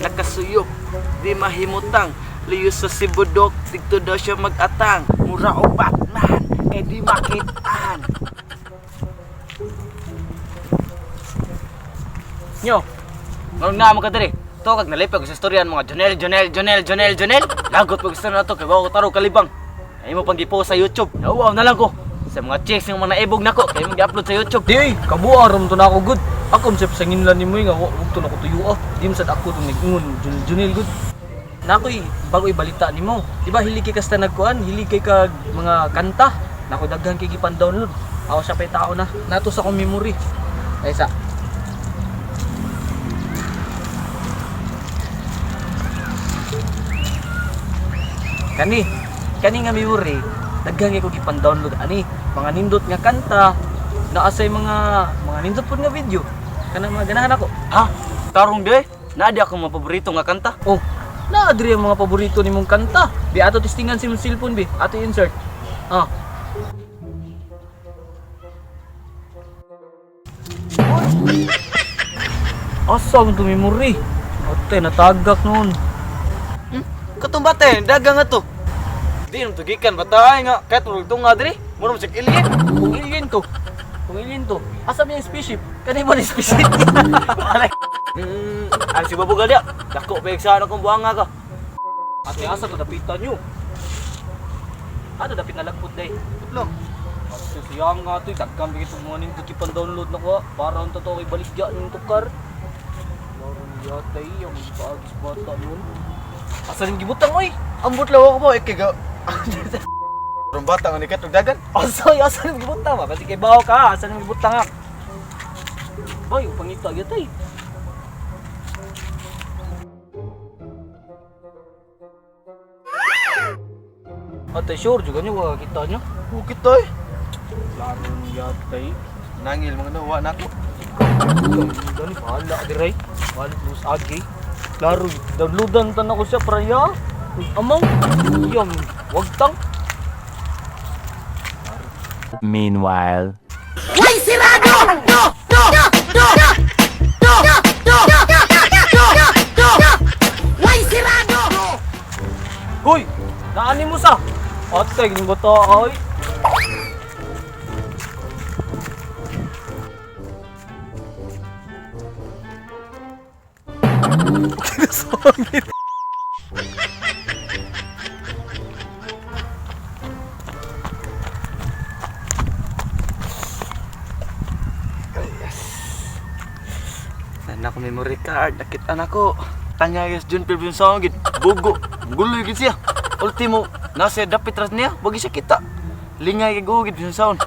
Nakasuyop, di mahimutang. Liyo sa Sibudok, dito daw siya mag-atang. Mura o Batman, eh di makitaan. Nyo, ngarong na mo ka diri. To kag nalipag sa istorya mga Jonel, Jonel, Jonel, Jonel, Jonel. Lagot pag gusto na to kay wa ko taro kalibang. Ay mo pang gipost sa YouTube. Nauwaw na lang ko sa mga chicks ng mga naibog nako kay mo gi-upload sa YouTube. Di ay, kabuha ram to na ako good. Ako sa sanginlan nimo nga wa ug to na ko tuyo ah. Di man sad ako to nag-ingon Junil good. Nakoy bago balita nimo. Di ba hilig kay kasta nagkuan, hilig kay kag mga kanta. Nako daghan kay gipan-download. Ako siya pay tao na. Nato sa akong memory. Ay sa. Kani, kani nga memory, daghan kay ko gipan-download ani mga nindot nga kanta, naa say mga nindot pud nga video. Kanang mga ganahan ako. Ha? Tarong di. Naa di ako mga paborito nga kanta. Oh, naa diri ang mga paborito nimong kanta. Bi ato testingan si imong cellphone bi, ato insert. Ah. Asa man to memory? Ate, natagak noon. Katong bata eh, dagang nga to. Di nang tugikan bata ay nga kahit tulog tunga diri. Mura mo sig alien. Kung alien to. Kung alien to. Asa man yung spaceship? Kani mo ni spaceship? Ang si Babugal dia. Dako pa sa akong buanga ka. Ate, asa to dapitan nyo? Ato dapit na lagpot day. Lang. Ate, siya nga ito. Dagkan bigit mga nindot ipan-download na ko. Para ang totoo kay baligya ng tukar. Laro niya tay, ang paagis bata nun. Asa rin gibutang oy? Ambot lang ako mo eh kay Rong bata nga nikat og dagan. Asa, asa rin gibutang ba? Kasi kay baho ka, asa rin gibutang ha? Boy, pangita gyud tay. Ate, sure, juga nyo, wala kita nyo. Bukit toy. Laro niya tay. Nangil mga nawa nako. Gani bahala diray. Bahala plus agi. Laro downloadan tan ako siya praya. Amaw. Yum, wag tang. Meanwhile. Hoy, naani mo sa. Ate, gining bata ay. Nana ko memory card, nakita na ko. Tanya guys, Jun Phil yung song gid. Bugo, guloy gid siya. Ultimo, nasa dapit ras niya, wag siya kita. Lingay kay gugid yung sound.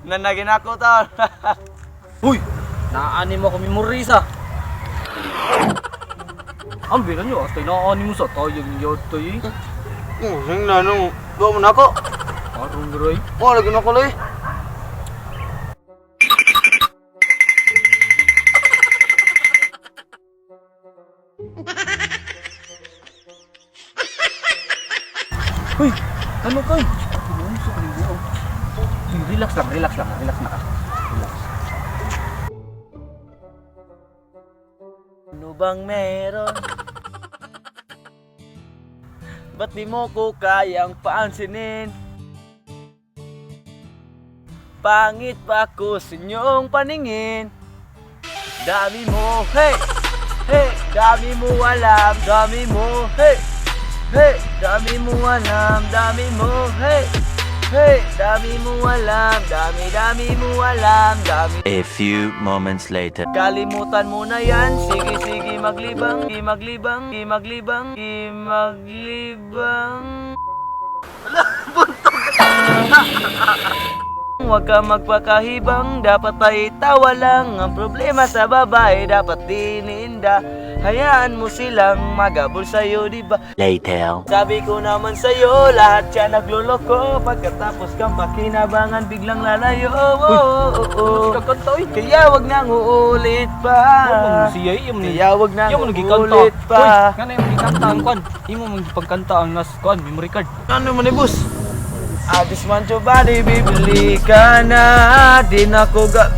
Nanagin ako taon. Hoy, naani mo ako memory sa. Ang bira nyo, ate, naani mo sa tayo yung yatay. Oh, sing na nung duwa mo na ako. Arong diray. Oh, lagi na ko loy. Hoy, ano kay? Ano sa kanyang buong? Hey, relax lang, relax lang, relax na ka. Relax. Ano bang meron? Ba't di mo ko kayang pansinin? Pangit pa ako sa inyong paningin. Dami mo, hey! Hey! Dami mo alam, dami mo, hey! Hey! Dami mo alam, dami mo, hey! Hey! Dami mo alam, dami, dami mo alam, dami. A few moments later. Kalimutan mo na yan. Sige, sige, maglibang. Di maglibang, di maglibang, di maglibang. Huwag ka magpakahibang, dapat ay tawa lang. Ang problema sa babae, dapat dininda. Hayaan mo silang magabol sa'yo, di ba? Later. Sabi ko naman sa'yo, lahat siya nagloloko. Pagkatapos kang pakinabangan, biglang lalayo. Oh. Kakanta oy. Kaya wag nang uulit pa. Ano siya iyam ni? Kaya wag nang Iyam mo nagikanta. uulit pa. Hoy, nga na iyam gikanta ang kwan. Imo mong gipagkanta ang nas kwan memory card. Ano man ni boss? I just want your body, bibili ka na. Di na ko ga...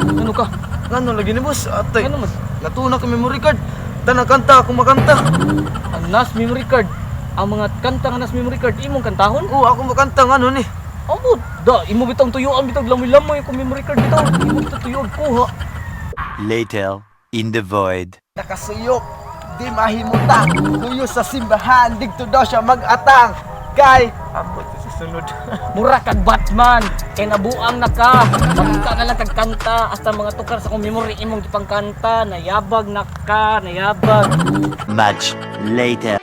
Ano ka? Ngano lagi ni boss? Atay. Ano man? Natuna ka memory card. Tanang kanta ako makanta. Ang nas memory card. Ang mga kanta nga nas memory card imong kantahon? Oo, ako makanta ngano ni. Amo, da imo bitong tuyuan bitong lamoy-lamoy ko memory card bitaw. Imo bitaw tuyuan kuha. Later, in the void. Nakasuyop, di mahimutang. Tuyo sa simbahan, digto daw siya mag-atang. Kay, ambot sa susunod. Mura kag Batman, kay nabuang na ka. Magka na lang kag kanta hasta mga tukar sa akong memory imong gipangkanta, nayabag na ka, nayabag. Much later.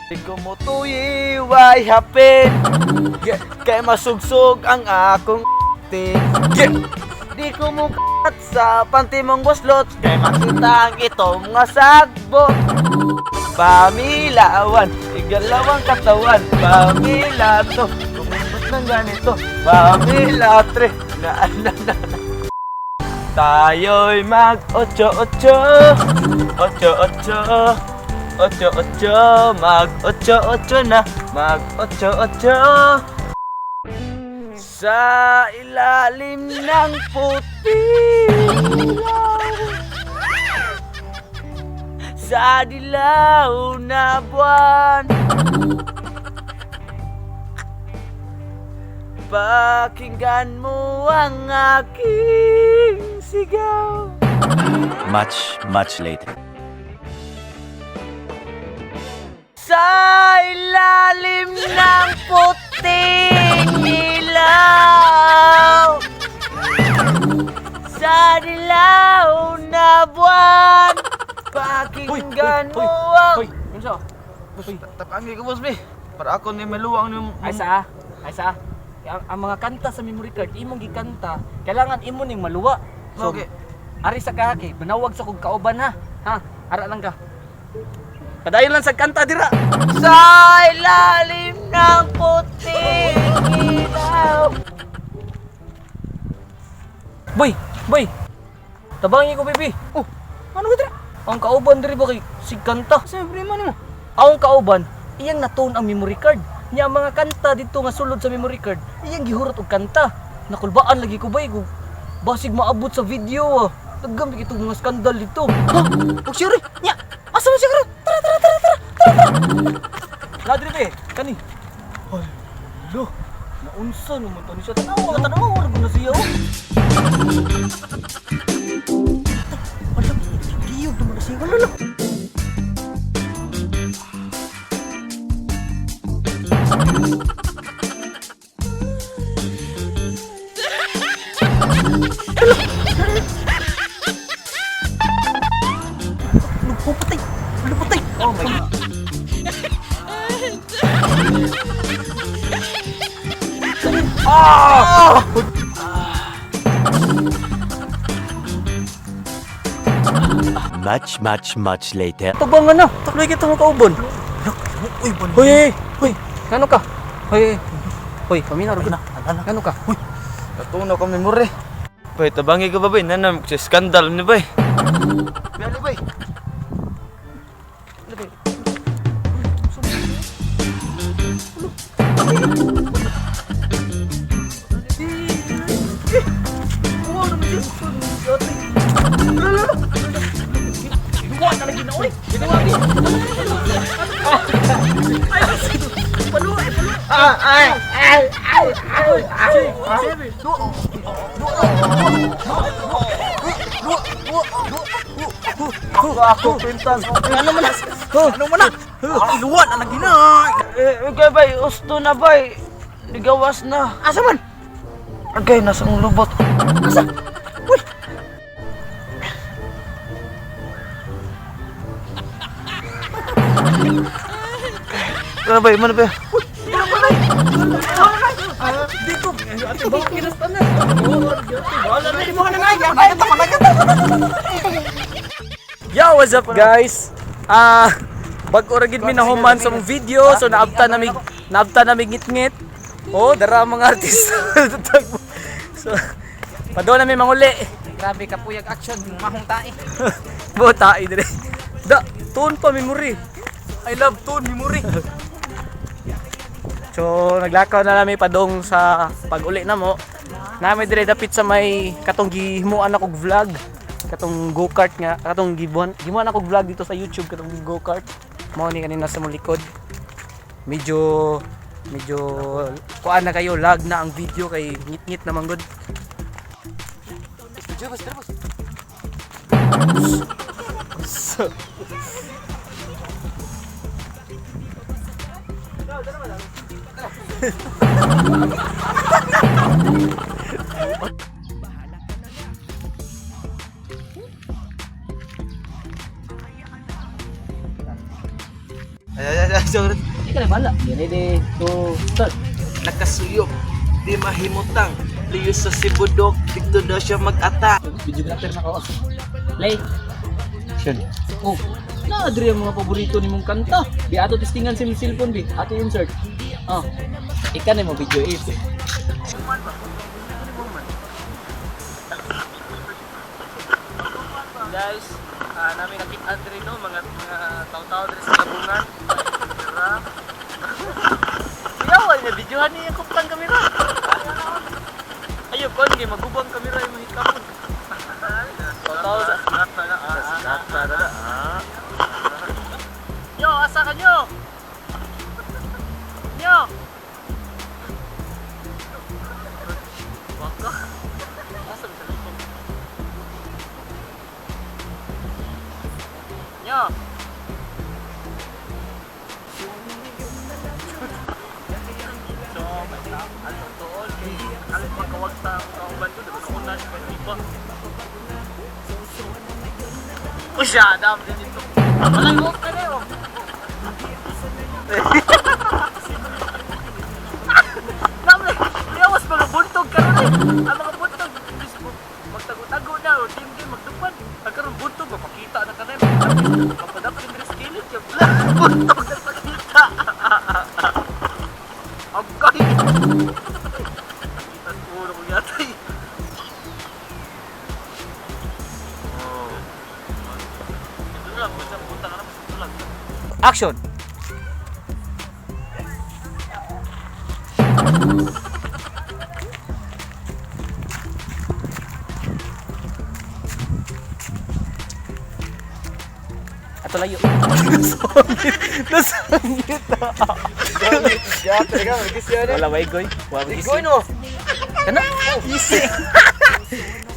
Di ko mo tuyi, why happen? Kay masugsog ang akong ti. Di ko mo kat sa panty mong buslot kay makita ang itong mga sagbot. Pamilawan, igalawang katawan, pamila to, kumundot ng ganito, pamila tre, na na na na. Tayo'y mag ocho ocho, ocho ocho, ocho ocho, mag ocho ocho na, mag ocho ocho. Sa ilalim ng puti sa dilaw na buwan, pakinggan mo ang aking sigaw. Much, much later. Sa ilalim ng puting ilaw, sa dilaw na buwan, pakinggan mo ang... Hoy, unsa? Hoy. Tapangi ko, boss, be. Para ako ni maluwang ni... Ay sa, ay sa. Ang mga kanta sa memory card imong gikanta, kailangan imo ning maluwa. So, Okay. ari sa ka kay manawag sa kog kauban ha. Ha, ara lang ka. Padayon lang sa kanta dira. Sa ilalim ng puting ilaw. Boy, boy. Tabangi ko, baby. Oh, ano ka dira? Ang kauban diri ba kay sig kanta? Sa problema nimo? Ang kauban, iyang natone ang memory card. Nya ang mga kanta dito nga sulod sa memory card, iyang gihurot og kanta. Nakulbaan lagi ko bay ko. Basig maabot sa video ah. Daghan itong mga skandal dito. Ha? Og sure. Nya, asa man siya karon? Tara, tara, tara, tara. Tara, tara. Ladri be, kani. Hala, naunsa naman to ni siya. Tanawa, tanawa ra na siya. Oh. Wala, giyog naman na siya. Wala lang. Lupatay. Lupatay. Oh my God. Much, much, much later. Tabangan na. Tuloy kita mga kauban. Uy, ban. Hoy, hoy, hoy. Ngano ka? Hoy, hoy, paminaw ra na. Ngano ka? Hoy, Natunaw ka memory. Bay, tabangi ka ba, bay? Nanam, sa skandal ni, bay. Bay, bay. Ano, bay? Ginuwa na lagi na oy. Ginuwa ni. Ah, ay, ay, ay, ay, ay, ay. Ako, pintan. Ano man na? Ano man na? Iluwan na lagi na. Eh, okay, bay. Usto na, bay. Nigawas na. Asa man? Agay, nasa ang lubot. Asa? Uy. Ano, bay? Mana, bay? Dito. Ate, bawang kinastan na. Yo, what's up guys? Ah, bag-o ra gid mi nahuman sa mong video, so naabta na mig ngitngit. Oh, dara ang mga artista. So, paduwa na mi manguli. Grabe kapuyag action, mahong tae. Bo tae dire. Da, tone pa memory. I love tone memory. So naglakaw na nami padong sa pag-uli na mo. Nami dire dapit sa may katong gihimuan ako vlog, katong go-kart nga, katong gibuhan gimuan ako vlog dito sa YouTube, katong go-kart. Mao ni kanina sa mong likod. Medyo medyo kuan na kayo, lag na ang video kay ngit-ngit naman gud. Ay, sorry. Di ka na bala. Ready to start. Nakasuyop, di mahimutang. Liyo sa Sibudok, dito daw siya mag-ata. Videographer na ko. Play. Action. Oh, na diri ang mga paborito nimong kanta. Bi ato testingan sa imong cellphone bi. Ato insert. Oh. Ika na mo video is. Guys, namin nakita diri no mga mga taw-taw diri sa labungan. Tara. Kuya, na videohan niya kuptang kamera. Ayo kon kay magubang kamera imong hikapon. Taw-taw sa. Yo, asa ka nyo? Nyo! Waka. Asa ba sa likod? Nyo! So, may tao. Ano tuol? Kay kalit magkawag sa kauban ko. Diba sa una siya kay Iba? Uy, siya, dam din ito. Walang hook ka na eh, oh. Naman, liyawas mga buntog karon eh. Ang mga buntog, imbis mo magtago-tago na o team game magdupan. Ang karon buntog mapakita na kanay. Mapadapin diri sa kilid kay buntog na pakita. Ang kay. Kita sa ulo ko yata eh. Oh. Ito lang, butang na, ito lang. Action! Ato layo. Nasangit. Nasangit. Wala way goy. Wa Goy no. Kana? Easy.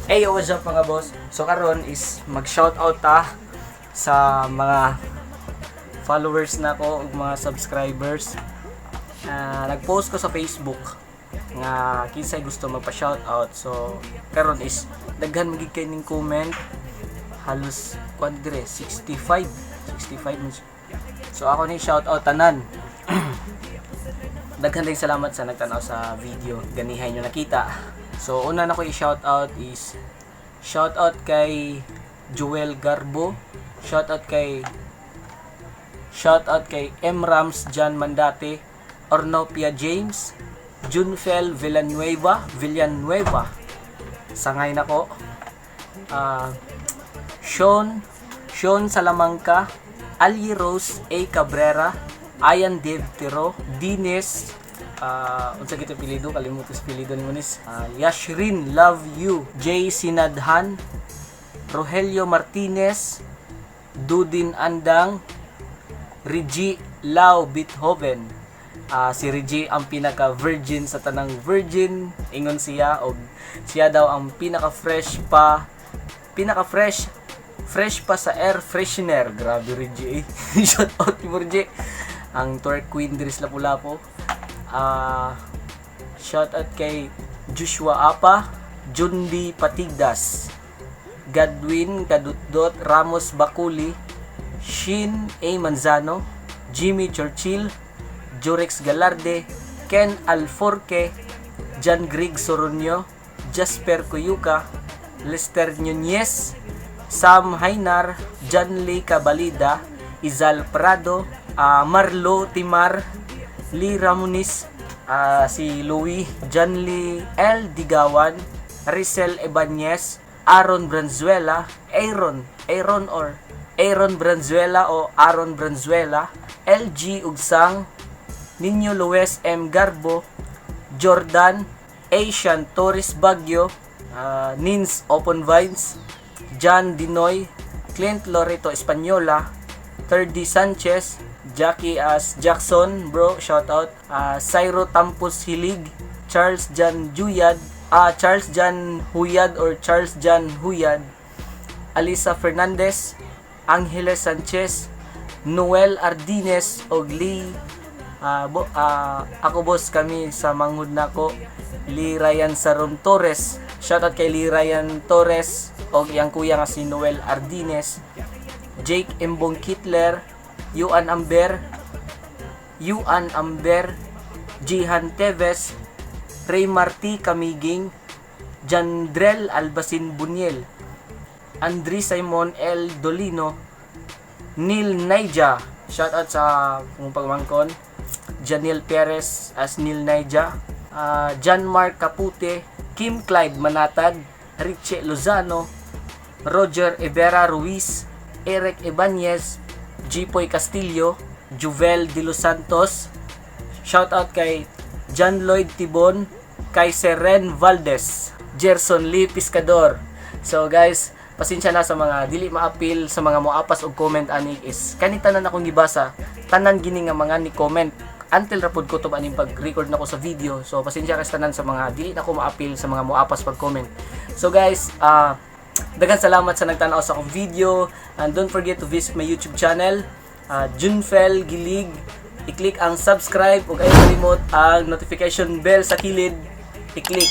Hey, yo, what's up mga boss? So karon is mag-shoutout ta sa mga followers na ko ug mga subscribers. Nag-post ko sa Facebook nga kinsay gusto magpa-shoutout. So karon is daghan magig kay ning comment, halos kuan dire 65 65 man siya. So ako ni shoutout tanan. Daghan din salamat sa nagtanaw sa video. Ganihay nyo nakita. So, una na ko i-shoutout is shoutout kay Joel Garbo, shoutout kay M. Rams John Mandate, Ornopia James, Junfel Villanueva, Villanueva. Sangay na ko. Sean, Sean Salamanca, Ali Rose A. Cabrera, Ian Dave Tiro, Dines, unsa gito pilido, kalimut is pilido ni Munis. Yashrin Love You, Jay Sinadhan, Rogelio Martinez, Dudin Andang, Reggie Lau Beethoven. Si Reggie ang pinaka-virgin sa tanang virgin. Ingon siya og siya daw ang pinaka-fresh pa, pinaka-fresh fresh pa sa air freshener. Grabe Reggie eh. Shout out ni Reggie. Ang twerk queen diri sa Lapu-Lapu. Shout out kay Joshua Apa, Jundi Patigdas, Godwin Kadutdot Ramos Bakuli, Shin A. Manzano, Jimmy Churchill, Jurex Galarde, Ken Alforque, John Grigg Soronio, Jasper Cuyuca, Lester Nunez, Sam Hainar, John Lee Cabalida, Izal Prado, Marlo Timar, Lee Ramonis, si Louis, John Lee L. Digawan, Rizel Ibanez, Aaron Branzuela, Aaron, Aaron or Aaron Branzuela o Aaron Branzuela, LG Ugsang, Nino Luis M. Garbo, Jordan, Asian Torres Baguio, Nins Open Vines, John Dinoy, Clint Loreto Española, Thirdy Sanchez, Jackie As Jackson, bro, shout out, Cyro Tampos Hilig, Charles Jan Juyad, Charles Jan Huyad or Charles Jan Huyad, Alisa Fernandez, Angeles Sanchez, Noel Ardines og Lee ako boss kami sa manghud nako, Lee Ryan Saron Torres. Shoutout kay Lee Ryan Torres og iyang kuya nga si Noel Ardines, Jake Embong Kitler, Yuan Amber, Yuan Amber, Jihan Teves, Ray Marti Kamiging, Jandrel Albacin Bunyel, Andri Simon L. Dolino, Neil Naija, shout out sa kung pagmangkon, Janil Perez as Neil Naija, John Mark Capute, Kim Clyde Manatad, Richie Lozano, Roger Evera Ruiz, Eric Ibanez, Jipoy Castillo, Juvel De Los Santos, shout out kay John Lloyd Tibon, kay Seren Valdez, Gerson Lee Piscador. So guys, pasensya na sa mga dili maapil, sa mga moapas og comment ani is kani tanan akong gibasa, tanan gini nga mga ni comment until ra pud ko to aning pag-record nako sa video. So pasensya kay sa tanan sa mga dili nako maapil sa mga moapas pag comment. So guys, daghan salamat sa nagtanaw sa akong video and don't forget to visit my YouTube channel, Junfel Gilig. I-click ang subscribe ug ayaw kalimot ang notification bell sa kilid i-click.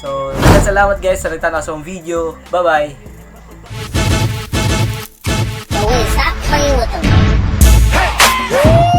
So, daghan salamat guys sa nagtanaw sa akong video. Bye-bye. Stop playing with them.